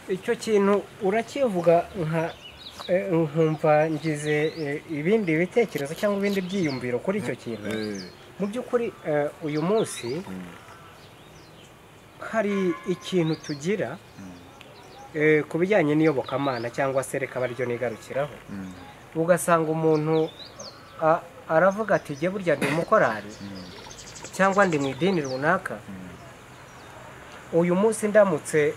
Icyo kintu urakivuga nka nkumva ngize ibindi bitekerezo cyangwa ibindi byiyumviro kuri icyo kintu. Mu by'ukuri uyu munsi hari ikintu tugira ku bijyanye n'iyobokamana cyangwa se reka baryo nigarukiraho, ugasanga umuntu aravuga ati jye burya ndi umukorari cyangwa ndi mu idini runaka, uyu munsi ndamutse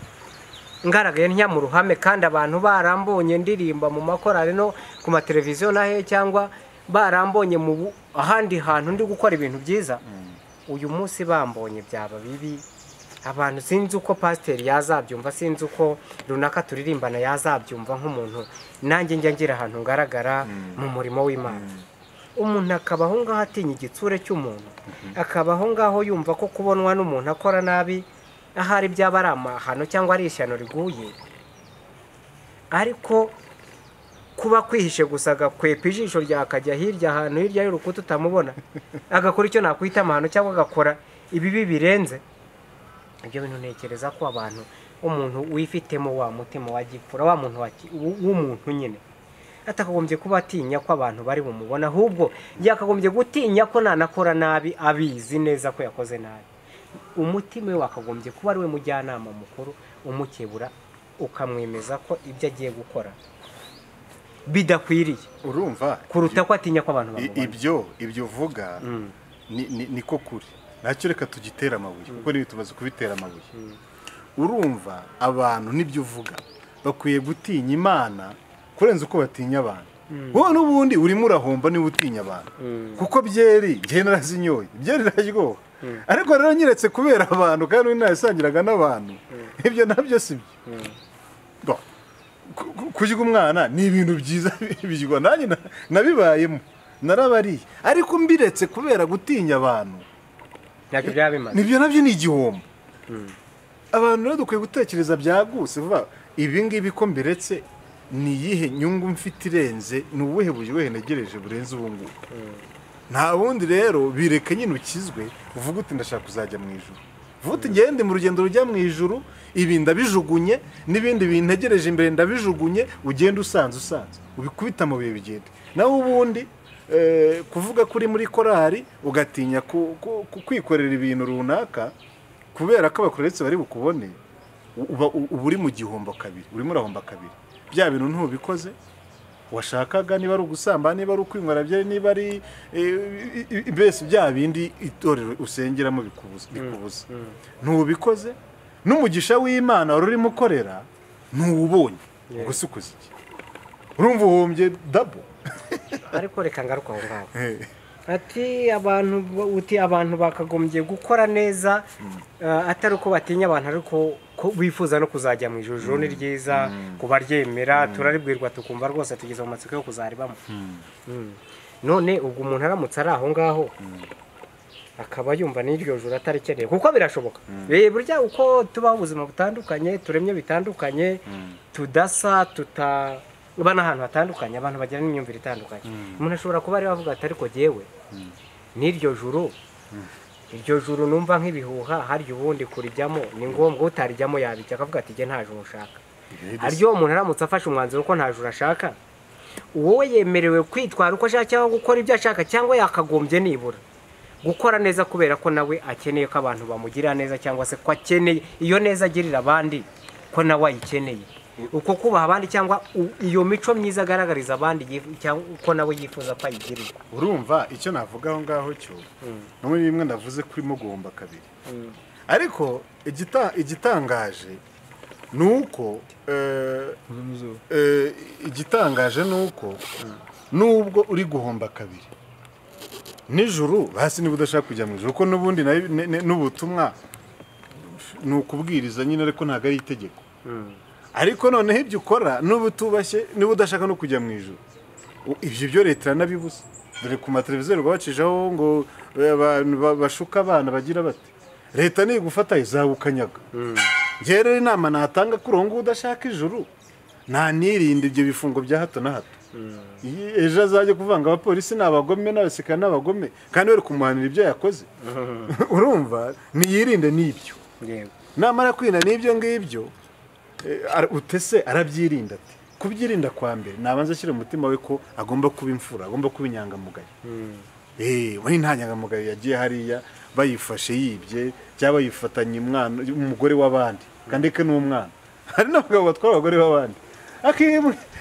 ngaragaye ntya mu ruhame kandi abantu barambonye ndirimba mu makorari no ku mateleviziyo nahe cyangwa barambonye mu ahandi hantu ndi gukora ibintu byiza, uyu munsi bambonye byaba bibi. Abantu sinzi uko pasiteri yazabyumva, sinzi uko runaka turirimbana yazabyumva nk'umuntu nanjye njya ngira ahantu ngaragara mu murimo w'Imana. Umuntu akaba aho ngaho atinya igitsure cy'umuntu, akaba aho ngaho yumva ko kubonwa n'umuntu akora nabi ahari byaba ari amahano cyangwa ari ishyano riguye, ariko kuba kwihishe gusa agakwepa ijisho ryakajya hirya ahantu hirya y'urukuta utamubona, agakora icyo nakwita amahano cyangwa agakora ibibi birenze ibyo bintu. Ntekereza ko abantu umuntu wifitemo wa mutima wa gipfura, wa muntu w'umuntu nyine, atakagombye kuba atinya ko abantu bari bumubona, ahubwo yakagombye gutinya ko nanakora nabi abizi neza ko yakoze nabi. Umutima we wakagombye kuba ari we mujyanama mukuru umukebura, ukamwemeza ko ibyo agiye gukora bidakwiriye. Urumva kuruta ko atinya ko abantu bamubona. Ibyo uvuga niko kuri, nacyo reka tugitera amabuye kuko nibi tumaze kubitera amabuye. Urumva abantu nibyo uvuga bakwiye gutinya Imana kurenza uko batinya abantu. Wowe n'ubundi urimo urahomba niba utinya abantu, kuko byeri njye narazinyoye, byeri iraryoha, ariko rero nyiretse kubera abantu kandi nasangiraga n'abantu, ibyo nabyo si byo. Kurya umwana ni ibintu byiza bijywa, nanjye nabibayemo narabariye, ariko mbiretse kubera gutinya abantu nibyo nabyo ni igihombo. Abantu rero dukwiye gutekereza byaguse, vuba ibi ngibi ko mbiretse ni iyihe nyungu mfite irenze, ni ubuhe buryohe ntegereje burenze ubu ngubu? Nta bundi rero bireke nyine ukizwe, uvuge uti ndashaka kuzajya mu ijuru, uvuge uti ngende mu rugendo rujya mu ijuru, ibi ndabijugunye n'ibindi bintegereje imbere ndabijugunye, ugende usanze ubikubita mu bihe bigende. Naho ubundi kuvuga kuri muri korari ugatinya kwikorera ibintu runaka kubera ko abakoretse bari bukubone, uba uri mu gihombo kabiri, urimo urahomba kabiri. Bya bintu ntubikoze washakaga, niba ari ugusamba, niba ari ukwinywera byari, niba ari mbese bya bindi itorero usengeramo bikubuza, ntubikoze n'umugisha w'Imana wari urimo ukorera ntuwubonye, ubwo si ukoze iki? Urumva uhombye double. Ariko reka ngaruka aho ngaho. Ati abantu uti abantu bakagombye gukora neza atari uko batinya abantu, ariko ko bifuza no kuzajya mu ijuru. Ijuru ni ryiza kubaryemera, turaribwirwa tukumva rwose tugeze mu matsiko yo kuzaribamo. None ubwo umuntu aramutse ari aho ngaho akaba yumva n'iryo juru atarikeneye, kuko birashoboka. Burya uko tubaho ubuzima butandukanye, turemye bitandukanye, tudasa, tutaba n'ahantu hatandukanye, abantu bagira n'imyumvire itandukanye. Umuntu ashobora kuba ari avuga ati ariko jyewe n'iryo juru, iryo juru numva nk'ibihuha, harya ubundi kurijyamo ni ngombwa, utarijyamo yabijya akavuga ati jye nta juru nshaka. Haryo umuntu aramutse afashe umwanzuro ko nta juru ashaka, wowe yemerewe kwitwara uko ashaka cyangwa gukora ibyo ashaka, cyangwa yakagombye nibura gukora neza kubera ko nawe akeneye ko abantu bamugirira neza, cyangwa se ko akeneye iyo neza agirira abandi ko nawe ayikeneye. Uko kubaha abandi cyangwa iyo mico myiza agaragariza abandi cyangwa ko nawe yifuza ko ayigirirwa. Urumva icyo navuga aho ngaho cyo no muri bimwe ndavuze kurimo guhomba kabiri. Ariko igitangaje nuko igitangaje nuko nubwo uri guhomba kabiri nijoro basi niba udashaka kujya mu ijuru, kuko n'ubundi n'ubutumwa ni ukubwiriza nyine, ariko ntabwo ari itegeko. Ariko noneho ibyo ukora n'ubu utubashye, niba udashaka no kujya mu ijuru, ibyo byo leta iranabibuza. Dore ku mateleviziyo bacijeho ngo bashuka abana bagira bati leta nigufata izagukanyaga. Njye rero inama natanga kuri uwo nguwo udashaka ijuru, ntanirinde ibyo bifungo bya hato na hato. Ejo azajya kuvanga abapolisi n'abagome n'abasirikare n'abagome, kandi bari kumuhanira ibyo yakoze. Urumva niyirinde n'ibyo. Namara kwirinda n'ibyo ngibyo, utese arabyirinda ati kubyirinda kwa mbere nabanza ashyira umutima we ko agomba kuba imfura, agomba kuba inyangamugayo. We nta nyangamugayo yagiye hariya bayifashe yibye cyangwa bayifatanye umwana umugore w'abandi, kandi ke n'umwana. Hari n'abagabo batwara abagore b'abandi,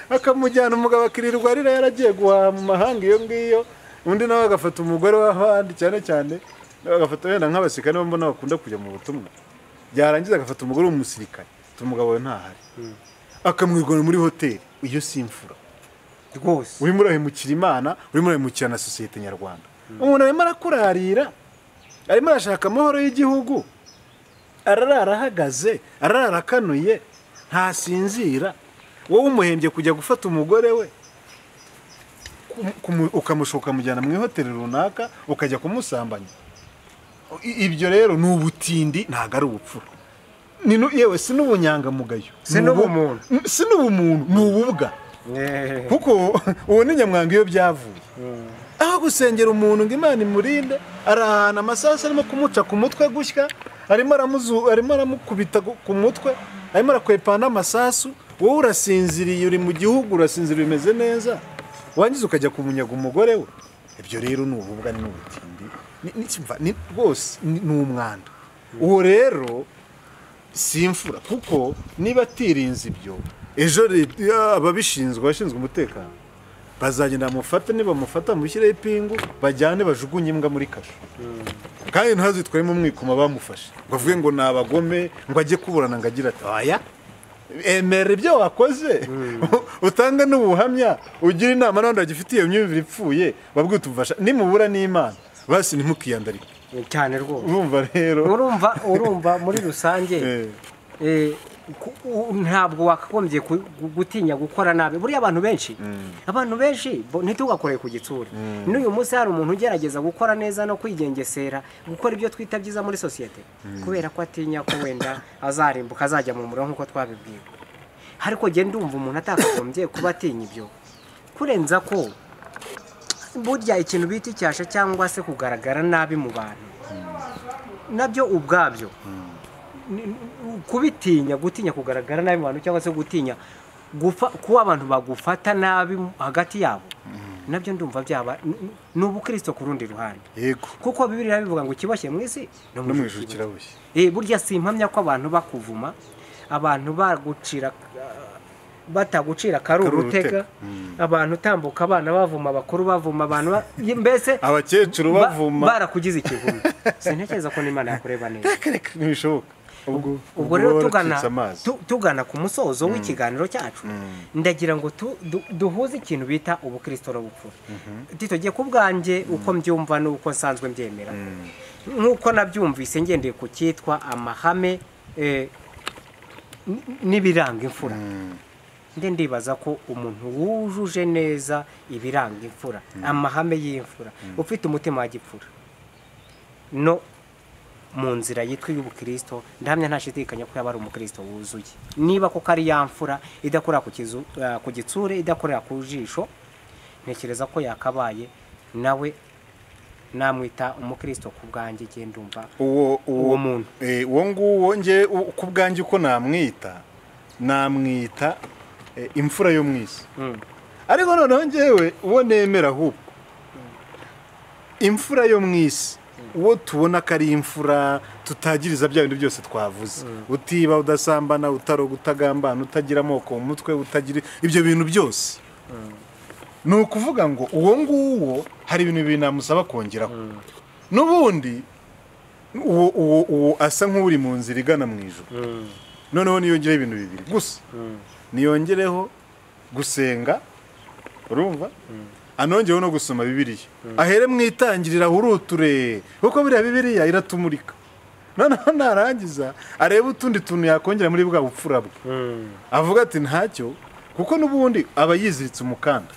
akamujyana umugabo akirirwa arira yaragiye guhaha mu mahanga iyo ngiyo, undi nawe agafata umugore w'abandi, cyane cyane agafata wenda nk'abasirikare nibo mbona bakunda kujya mu butumwa, byarangiza agafata umugore w'umusirikare. Umugabo we ntahari, akamwirwana muri hoteli. Iyo si imfura rwose. Urimo urahemukira Imana, urimo urahemukira na sosiyete nyarwanda. Umuntu arimo arakurarira, arimo arashaka amahoro y'igihugu, ararara ahagaze, ararara akanuye, ntasinzira. Wowe umuhembye kujya gufata umugore we ukamushuka ukamujyana mu ihoteli runaka ukajya kumusambanya. Ibyo rero ni ubutindi, ntabwo ari ubupfura. Yewe si n'ubunyangamugayo, si n'ubumuntu, si n'ubumuntu, ni ububwa. Kuko uwo ni nyamwanga iyo byavuye. Aho gusengera umuntu ngo Imana imurinde, arahana amasasu arimo kumuca ku mutwe gusya, arimo aramukubita ku mutwe, arimo arakwepana amasasu, wowe urasinziriye, uri mu gihugu urasinziriye bimeze neza, wangiza ukajya kumunyaga umugore we. Ibyo rero ni ububwa, ni ubutindi, ni rwose ni umwanda. Uwo rero si imfura, kuko niba atirinze ibyo, ejo ababishinzwe, abashinzwe umutekano bazagenda bamufata, nibamufata bamushyireho ipingu, bajyane bajugunye imbwa muri kasho. Kandi ntazitwaremo umwikoma bamufashe ngo avuge ngo ni abagome, ngo ajye kuburana ngo agire ati oya, emera ibyo wakoze, utange n'ubuhamya, ugire inama n'abandi bagifitiye iyo myumvire ipfuye, babwite utubasha nimubura n'Imana basi ntimukiyandarike cyane rwose. Urumva rero, urumva muri rusange ntabwo wakagombye gutinya gukora nabi. Buriya abantu benshi ntitugakoreye ku gitsure. N'uyu munsi hari umuntu ugerageza gukora neza no kwigengesera, gukora ibyo twita byiza muri sosiyete, kubera ko atinya ko wenda azarimbuka, azajya mu muriro nk'uko twabibwiwe. Ariko njye ndumva umuntu atakagombye kuba atinya ibyo, kurenza ko burya ikintu bita icyasha cyangwa se kugaragara nabi mu bantu nabyo ubwabyo kubitinya, gutinya kugaragara nabi mu bantu cyangwa se gutinya kuba abantu bagufata nabi hagati yabo, nabyo ndumva byaba ni ubukristo ku rundi ruhande. Yego, kuko Bibiliya bivuga ngo kiboshye mu isi no mu ijuru kiraboshye. Burya si impamya ko abantu bakuvuma, abantu bagucira, batagucira karurutega, abantu utambuka abana bavuma, abakuru bavuma, abantu mbese abakecuru bavuma, barakugize ikivume. Sintekereza ko n'Imana yakureba neza. Reka ntibishoboka. Ubwo rero tugana ku musozo w'ikiganiro cyacu, ndagira ngo duhuze ikintu bita ubukristo n'ubupfura. Tito, giye ku bwanjye uko mbyumva n'uko nsanzwe mbyemera, nk'uko nabyumvise ngendeye ku cyitwa amahame n'ibiranga imfura, ndibaza ko umuntu wujuje neza ibiranga imfura, amahame y'imfura, ufite umutima wa gipfura no mu nzira yitwa y'ubukristo, ndahamya ntashidikanya ko yaba ari umukristo wuzuye. Niba koko ari ya mfura idakorera ku gitsure, idakorera ku jisho, ntekereza ko yakabaye nawe namwita umukristo ku bwanjye. Nge ndumva uwo muntu uwo nguwo nge ku bwanjye uko namwita imfura yo mu isi. Ariko noneho ngewe uwo nemera ahubwo imfura yo mu isi, uwo tubona ko ari imfura tutagiriza bya bintu byose twavuze, utiba, udasambana, utaroga, utagambana, utagira amoko mu mutwe, utagira ibyo bintu byose, ni ukuvuga ngo uwo nguwo hari ibintu bibiri namusaba kongeraho. N'ubundi uwo asa nk'uri mu nzira igana mu ijuru. Noneho niyongereho ibintu bibiri gusa, niyongereho gusenga, urumva, anongeyeho no gusoma Bibiliya, ahere mu itangirira ahuruture, kuko buriya Bibiliya iratumurika. Noneho narangiza arebe utundi tuntu yakongera muri bwa bupfura bwe, avuga ati ntacyo, kuko n'ubundi aba yiziritse umukanda.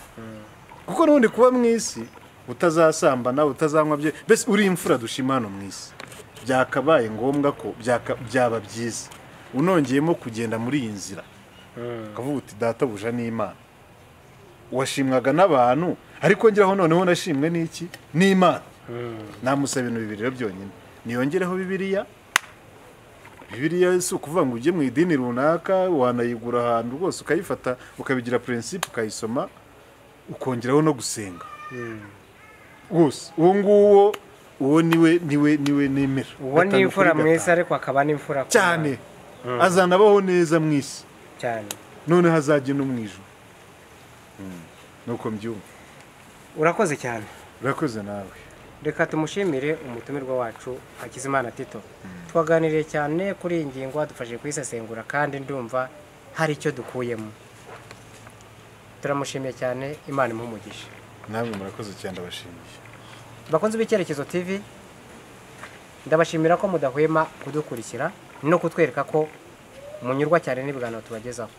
Kuko n'ubundi kuba mu isi utazasambana, utazanywa bye, mbese uri imfura dushima hano mu isi, byakabaye ngombwa ko byaba byiza unongeyemo kugenda muri iyi nzira, ukavuga uti databuja n'Imana, washimwaga n'abantu, ariko ngeraho noneho nashimwe n'iki? N'Imana. Namusaba ibintu bibiri rero byonyine, niyongereho Bibiliya. Bibiliya si ukuvuga ngo ujye mu idini runaka, wanayigura ahantu rwose ukayifata ukabigira principe ukayisoma, ukongeraho no gusenga gusa. Uwo nguwo uwo niwe nemera. Uwo ni imfura mu isi, ariko akaba n'imfura cyane, azanabaho neza mu isi cyane, none hazajya no mu ijuru. Nuko mbyumva. Urakoze cyane. Urakoze nawe. Reka tumushimire umutumirwa wacu Hakizimana Tito. Twaganiriye cyane kuri iyi ngingo, adufashije kuyisesengura kandi ndumva hari icyo dukuyemo. Turamushimiye cyane, Imana imuhe umugisha. Namwe murakoze cyane, ndabashimiye. Bakunzi b'Icyerekezo TV, ndabashimira ko mudahwema kudukurikira no kutwereka ko munyurwa cyane n'ibiganiro tubagezaho.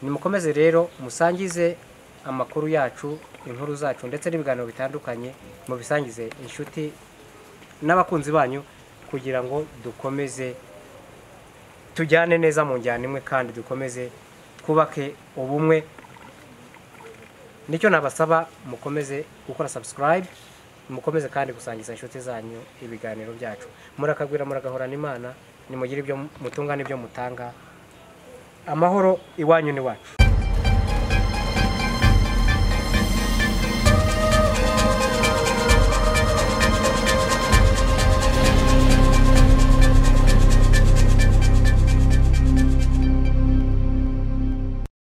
Nimukomeze rero musangize amakuru yacu, inkuru zacu ndetse n'ibiganiro bitandukanye, mubisangize inshuti n'abakunzi banyu kugira ngo dukomeze tujyane neza mu njyana imwe kandi dukomeze twubake ubumwe. Nicyo nabasaba, mukomeze gukora subscribe, mukomeze kandi gusangiza inshuti zanyu ibiganiro byacu. Murakagwira, muragahorana Imana, nimugire ibyo mutunga n'ibyo mutanga. Amahoro iwanyu n'iwacu.